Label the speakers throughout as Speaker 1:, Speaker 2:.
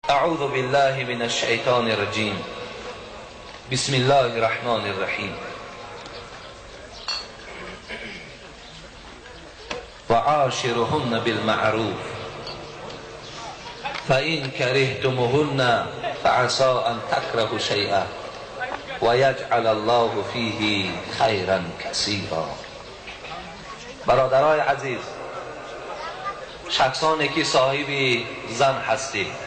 Speaker 1: أعوذ بالله من الشيطان الرجيم. بسم الله الرحمن الرحيم. وعاشرهن بالمعروف فإن كرهتموهن فعسى أن تكرهوا شيئا ويجعل الله فيه خيرا كثيرا. برادرای عزیز، شخصانی که صاحب زن هستید،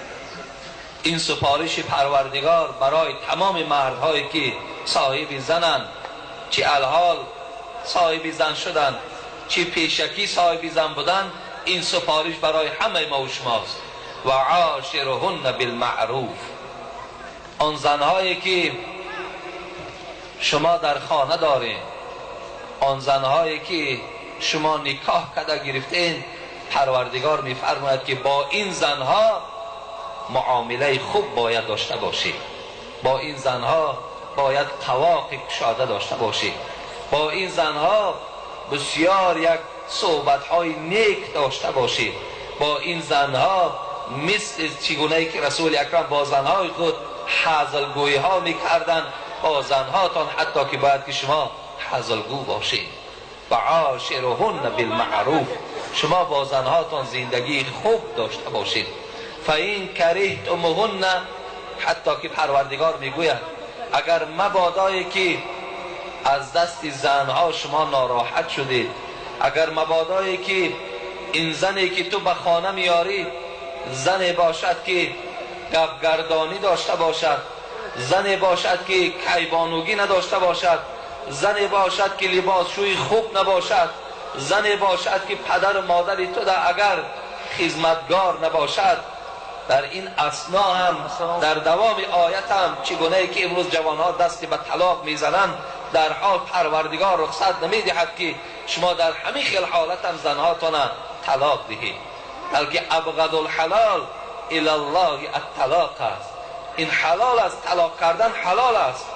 Speaker 1: این سفارش پروردگار برای تمام مردهایی که صاحب زنند، چه الحال صاحب زن شدند، چه پیشکی صاحب زن بودند، این سفارش برای همه ما و شماست. و عاشرهن بالمعروف. آن زنهایی که شما در خانه دارین، آن زنهایی که شما نکاح کرده گرفتین، پروردگار میفرماید که با این زنها معامله خوب باید داشته باشید، با این زنها باید قواق کشاده داشته باشید، با این زنها بسیار یک صحبت‌های نیک داشته باشید، با این زنها مثل چگونه که رسول اکرم با زنهای خود حزلگویی ها میکردند، با زنهاتان حتی که باید که شما حزلگو باشید. و عاشرهن بالمعروف، شما با زنهاتان زندگی خوب داشته باشید. فإن کرهتموهن، حتی که پروردگار میگوید اگر مبادایی که از دست زنها شما ناراحت شدید، اگر مبادایی که این زنی که تو به خانه میاری زنی باشد که گپگردانی داشته باشد، زنی باشد که کیبانوگی نداشته باشد، زنی باشد که لباسشوی خوب نباشد، زنی باشد که پدر و مادر تو در اگر خدمتگار نباشد، در این اثنا هم در دوام آیت هم چگونه که امروز جوانها دست به طلاق میزنند، در حال پروردگار رخصت نمیدهد که شما در همین خیل حالت هم زنهاتان طلاق دهید، بلکه ابغض الحلال الی الله الطلاق است. این حلال است، طلاق کردن حلال است،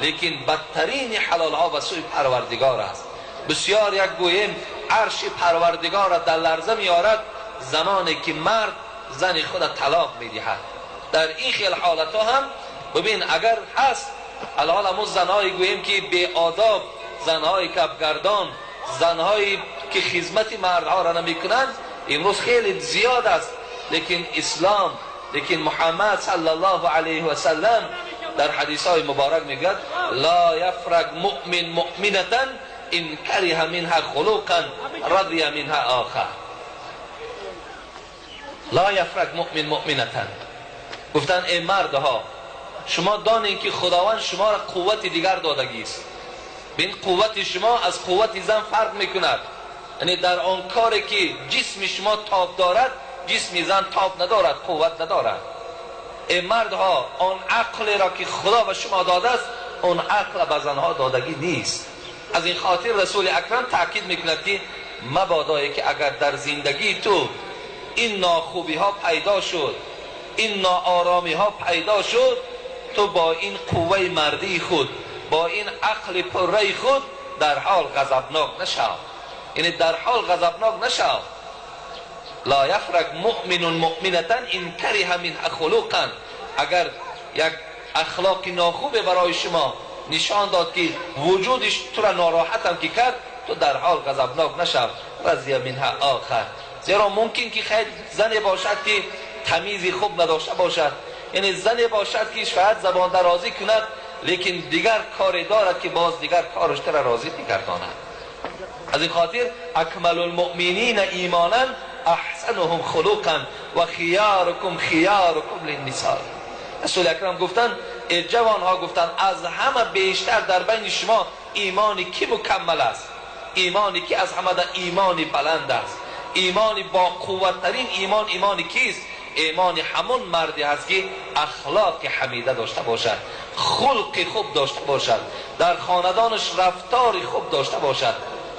Speaker 1: لیکن بدترین حلال ها به سوی پروردگار است. بسیار یک گوییم عرش پروردگار را در لرزه میارد زمانی که مرد زن خود طلاق میدهد. در این خیل حالت ها هم ببین اگر هست الان همون زنهایی گوییم که بی آداب، زنهای کپگردان، زنهایی که خدمت مردها را نمیکنند، امروز خیلی زیاد است. لیکن اسلام، لیکن محمد صلی الله علیه و سلم در حدیث های مبارک میگوید لا یفرق مؤمن مؤمنة ان کره منها خلقا رضی منها آخر. لا یفرق مؤمن مؤمنة، گفتن ای مردها شما دانید که خداوند شما را قوت دیگر دادگی است. بین قوت شما از قوت زن فرق میکند، یعنی در آن کاری که جسم شما تاب دارد، جسم زن تاب ندارد، قوت ندارد. ای مردها آن عقل را که خدا به شما داده است، آن عقل به زنها دادگی نیست. از این خاطر رسول اکرم تاکید میکند که مبادایی که اگر در زندگی تو این ناخوبی ها پیدا شد، این ناآرامی ها پیدا شد، تو با این قوه مردی خود، با این عقل پره خود در حال غضبناک نشو. یعنی در حال غضبناک نشو. لا یفرق مؤمن مؤمنة ان کره منها خلقا. اگر یک اخلاق ناخوب برای شما نشان داد که وجودش تو را ناراحت هم که کرد، تو در حال غضبناک نشو. رضی منها آخر. زیرا ممکن که خیلی زن باشد که تمیزی خوب نداشته باشد، یعنی زن باشد که شاید زبان درازی کند، لیکن دیگر کاری دارد که باز دیگر کارش تر راضی میگرداند. از این خاطر اکمل المؤمنین ایمانا احسنهم خلقا و خیارکم خیارکم للنساء. رسول اکرم گفتن ای جوان ها، گفتن از همه بیشتر در بین شما ایمانی کی مکمل است، ایمانی که از همه در ایمانی بلند است، ایمانی با قوت ترین ایمان، ایمان کیست؟ ایمان همون مردی هست که اخلاق حمیده داشته باشد، خلق خوب داشته باشد، در خاندانش رفتار خوب داشته باشد.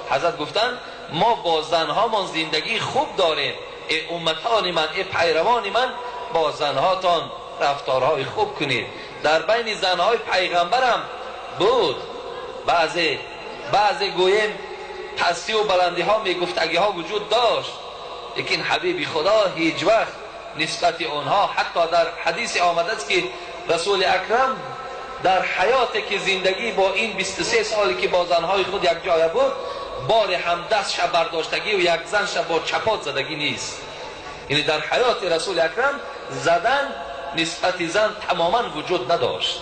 Speaker 1: حضرت گفتن ما با زنهامان زندگی خوب داریم، ای امتان من، ای پیروان من، با زنهاتان رفتارهای خوب کنید. در بین زنهای پیغمبرم بود بعضی گوییم پستی و بلندی ها میگفتگی ها وجود داشت، لیکن حبیب خدا هیچ وقت نسبت آنها. حتی در حدیث آمده است که رسول اکرم در حیات که زندگی با این 23 سالی که با زنهای خود یک جای بود، بار هم دست شب برداشتگی و یک زن شب با چپات زدگی نیست. یعنی در حیات رسول اکرم زدن نسبت زن تماما وجود نداشت.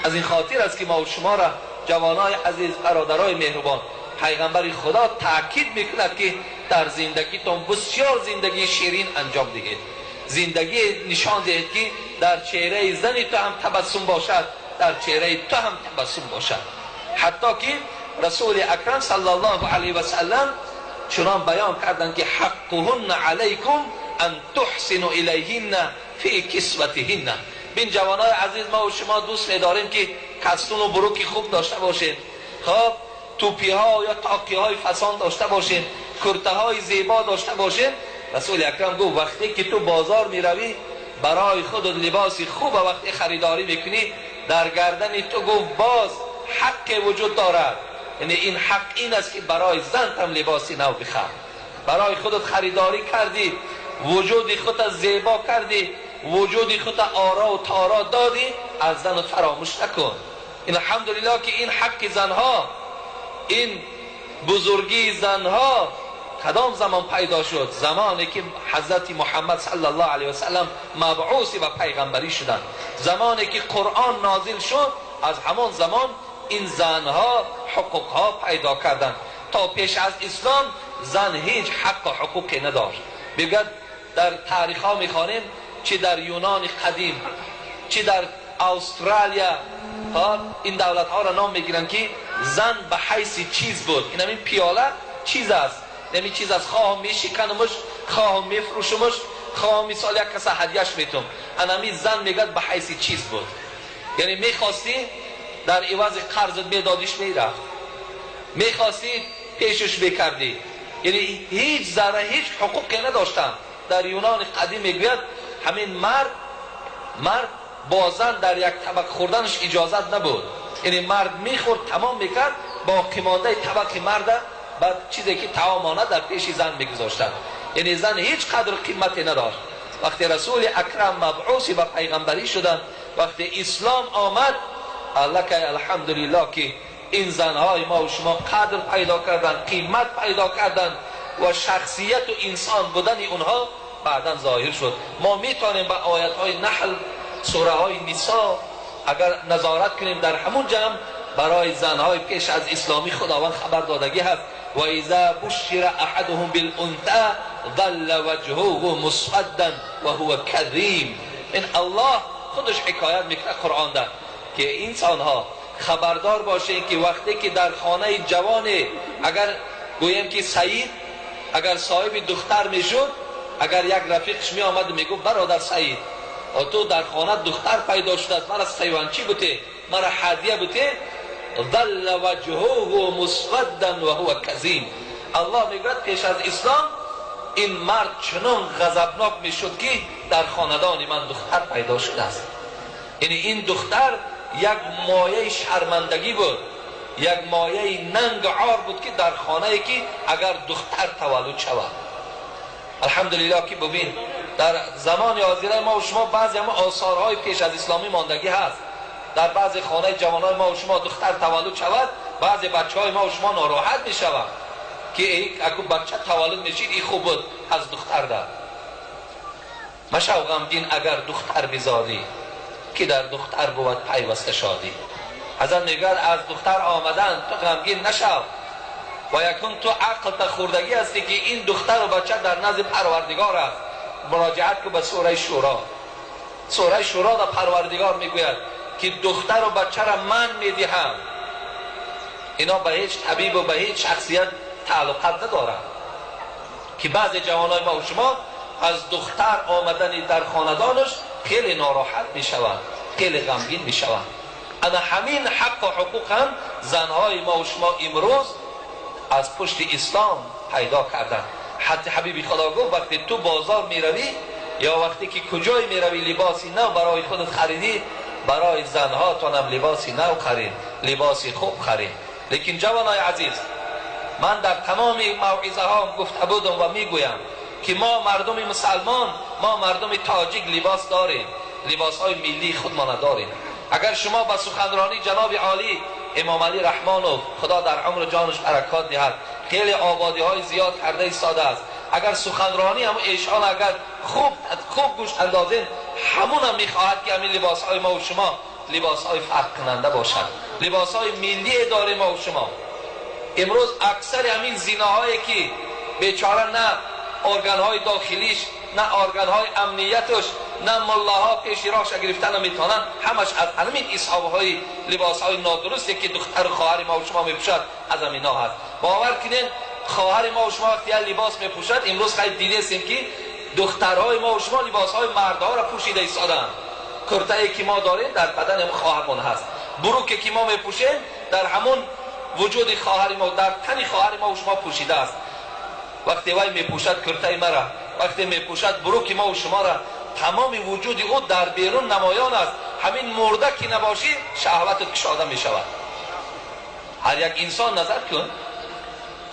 Speaker 1: از این خاطر است که ما و شما را جوانای عزیز، برادرای مهربان، پیغمبر خدا تاکید میکند که در زندگیتون بسیار زندگی شیرین انجام دهید، زندگی نشان دهید که در چهره زن تو هم تبسم باشد، در چهره تو هم تبسم باشد. حتی که رسول اکرم صلی الله علیه و سلم چنان بیان کردند که حقهن علیکم ان تحسنوا الیهن فی کسوتهن. بین جوانای عزیز، ما و شما دوست می‌داریم که کستون و بروکی خوب داشته باشیم، خب توپی ها یا تاقی های فسان داشته باشیم، کرته های زیبا داشته باشیم. رسول اکرم گفت وقتی که تو بازار میروی برای خود لباس خوب وقتی خریداری میکنی، در گردن تو گفت باز حق وجود دارد. یعنی این حق این است که برای زن هم لباسی نو بخر. برای خودت خریداری کردی، وجود خودت زیبا کردی، وجود خودت آرا و تارا دادی، از زن فراموش نکن. این الحمدلله که این حق زنها، این بزرگی زنها کدام زمان پیدا شد؟ زمانی که حضرت محمد صلی الله علیه و سلم مبعوث و پیغمبری شدند، زمانی که قرآن نازل شد، از همان زمان این زنها حقوقها پیدا کردند. تا پیش از اسلام زن هیچ حق و حقوقی نداشت. بگد در تاریخ ها میخوانیم چه در یونان قدیم، چه در استرالیا، این دولت ها را نام میگیرن که زن به حیث چیز بود. این همین پیاله چیز است، این چیز است، خواهم میشکنمش، خواهم میفروشمش، خواهم مثال یک کس هدیهش میتم. این همین زن میگد به حیث چیز بود. یعنی میخواستی در عوض قرضت میدادیش میرفت، میخواستی پیشش میکردی، یعنی هیچ ذره هیچ حقوقی نداشتن. در یونان قدیم میگوید همین مرد با زن در یک طبق خوردنش اجازت نبود. یعنی مرد میخورد تمام میکرد، باقی مانده طبق مرد بعد چیزی که تعامانه در پیش زن میگذاشتن. یعنی زن هیچ قدر قیمتی نداشت. وقتی رسول اکرم مبعوث و پیغمبری شدن، وقتی اسلام آمد، الله الحمدلله که این زنهای ما و شما قدر پیدا کردن، قیمت پیدا کردن و شخصیت و انسان بودن اونها بعدا ظاهر شد. ما میتونیم به آیت های نحل، سوره های نساء اگر نظارت کنیم، در همون جمع برای زنهای پیش از اسلامی خداوند خبر دادگی هست. و اذا بشر احدهم بالانثى ظل وجهه مسودا وهو کظیم. این الله خودش حکایت میکنه قرآن ده که انسانها خبردار باشین که وقتی که در خانه جوان، اگر گویم که سعید اگر صاحب دختر میشد، اگر یک رفیقش می آمد میگفت برادر سعید تو در خانه دختر پیدا شده است، مرا سیوانچی بوده، مرا هدیه بوده، ظل وجهه مسودا وهو کظیم. الله میگوید پیش از اسلام این مرد چنان غضبناک میشد که در خاندان من دختر پیدا شده است. یعنی این دختر یک مایه شرمندگی بود، یک مایه ننگ عار بود که در خانه که اگر دختر تولد شود. الحمدلله که ببین در زمان حاضر ما و شما بعضی هم آثارهای پیش از اسلامی ماندگی هست. در بعضی خانه جوانای ما و شما دختر تولد شود، بعضی بچه های ما و شما ناراحت می شود که اگه بچه تولد میشید این خوب بود از دختر ده. مشو غمگین اگر دختر بزادی، که در دختر بود پیوسته شادی. حضرت میگه از دختر آمدن تو غمگین نشو و یکون تو عقل تا خوردگی هستی که این دختر و بچه در نزد پروردگار است. مراجعت کو به سوره شورا. سوره شورا در پروردگار میگوید که دختر و بچه را من میدهم. اینا به هیچ طبیب و به هیچ شخصیت تعلقات ندارند که بعضی جوانای ما و شما از دختر آمدن در خاندانش خیلی ناراحت میشوند، خیلی غمگین میشوند. اما همین حق و حقوق هم زنهای ما و شما امروز از پشت اسلام پیدا کردن. حتی حبیبی خدا گفت وقتی تو بازار میروی یا وقتی که کجای میروی لباسی نو برای خودت خریدی، برای زنها تانم لباسی نو خرید، لباسی خوب خرید. لیکن جوانای عزیز، من در تمام موعظه ها گفته بودم و میگویم که ما مردم مسلمان، ما مردم تاجیک لباس داریم، لباس های ملی خود ما نداریم. اگر شما با سخنرانی جناب عالی امام علی رحمانوف، خدا در عمر جانش برکات دهد، خیلی آبادی های زیاد کرده ایستاده است، اگر سخنرانی هم ایشان اگر خوب گوش اندازین، همون هم میخواهد که همین لباس های ما و شما لباس های فرق کننده باشد، لباس های ملی داره ما و شما. امروز اکثر همین زیناهایی که بیچاره نه ارگان های داخلیش، نه ارگان های امنیتش، نه ملاها پیش راهش گرفتن نمیتونن، همش از همین اصحاب های لباس های نادرستی که دختر خواهر ما و شما میپوشد از همینا هست. باور کنین خواهر ما و شما وقتی لباس میپوشد، امروز خیلی دیدیم که دخترهای ما و شما لباس های مردها را پوشیده ایستادن. کرته‌ای که ما داریم در بدن خواهرمون هست، بروکی که ما میپوشیم در همون وجود خواهر ما، در تن خواهر ما و شما پوشیده است. وقتی وای میپوشد کرته‌ی مرا، وقتی میپوشد بروک ما و شما را، تمام وجود او در بیرون نمایان است. همین مرده که نباشی شهوتت کشاده میشود. هر یک انسان نظر کن،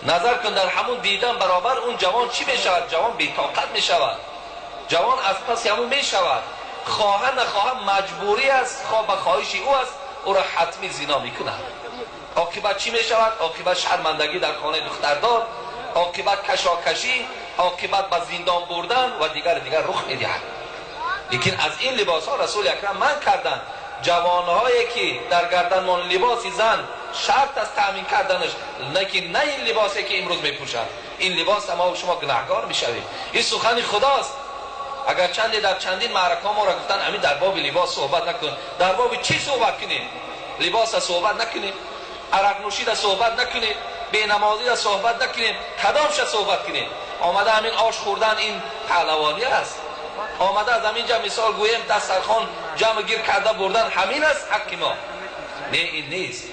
Speaker 1: نظر کن در همون دیدن برابر اون جوان چی میشود؟ جوان بی‌طاقت میشود، جوان از پس همون میشود، خواه نخواه مجبوری است، خواه به خواهش او است، او را حتمی زنا میکند. عاقبت چی میشود؟ عاقبت شرمندگی در خانه دختردار، عاقبت کشاکشی، عاقبت به زندان بردن و دیگر دیگر رخ میدهد. لیکن از این لباس ها رسول اکرم منع کردند. جوانهایی که در گردنمان لباس زن شرط است تأمین کردنش، لیکن نه این لباسی که امروز میپوشند. این لباس ما و شما گناهگار میشویم. این سخن خداست. اگر چندی در چندین معرکه ما را گفتن همین در باب لباس صحبت نکن، در باب چی صحبت کنیم؟ لباس صحبت نکنیم، عرق نوشی را صحبت نکنیم، بینمازی را صحبت نکنیم، کدامش صحبت کنیم؟ آمده همین آش خوردن این پهلوانی است، آمده از همینجا مثال گوییم دسترخوان جمع گیر کرده بردن همین است حق ما. نه، این نیست.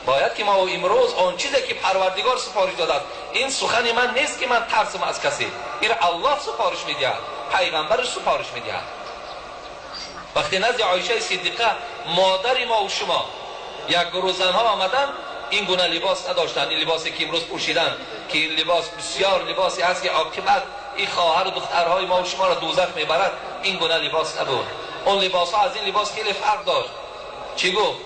Speaker 1: باید که ما امروز آن چیزی که پروردگار سفارش داده است، این سخن من نیست که من ترسم از کسی، این الله سفارش میدهد، پیغمبرش سفارش میدهد. وقتی نزد عایشه صدیقه مادر ما و شما یک گروه زنها آمدن، این گونه لباس نداشتند، این لباسی که امروز پوشیدن که این لباس بسیار لباسی است که عاقبت این خواهر و دخترهای ما و شما را دوزخ میبرد، این گونه لباس نبود. اون لباس ها از این لباس خیلی فرق داشت. چی گفت؟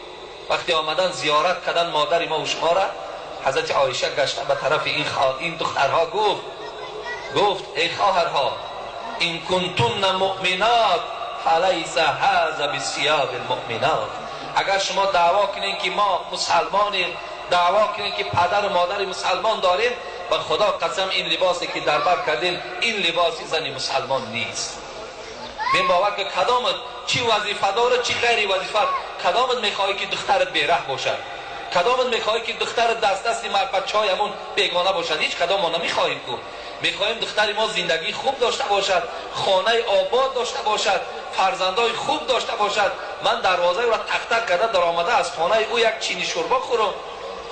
Speaker 1: وقتی آمدن زیارت کردن مادر ما و شما را، حضرت عایشه گشتن به طرف این دخترها گفت ای خواهرها، این کنتن مؤمنات فلیس هذا بثياب المؤمنات. اگر شما دعوا کنین که ما مسلمانیم، دعوا کنین که پدر و مادر مسلمان داریم، و خدا قسم این لباسی که در بر کردین این لباس زن مسلمان نیست. بین باور که کدامت چی وظیفه داره چی غیر وظیفه، کدامت میخوای که دخترت بیره باشد، کدامت میخوای که دخترت دست دست مرد بچهای همون بیگانه باشد؟ هیچ کدام ما نمیخواهیم. که میخواهیم دختر ما زندگی خوب داشته باشد، خانه آباد داشته باشد، فرزندای خوب داشته باشد. من دروازه او را تق تق کرده در آمده از خانه او یک چینی شوربا خورم،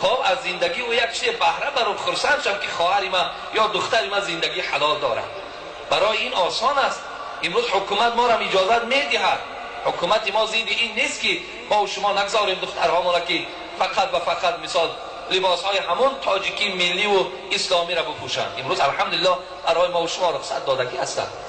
Speaker 1: خب از زندگی او یک چیز بهره برم، خرسند شم که خواهر من یا دختر من زندگی حلال دارد. برای این آسان است. امروز حکومت ما را اجازت میدهد. حکومت ما زید این نیست که ما و شما نگذاریم دخترها را که فقط و فقط مثال لباس های همون تاجیکی ملی و اسلامی را بپوشند. امروز الحمدلله برای ما و شما رخصت دادگی هستند.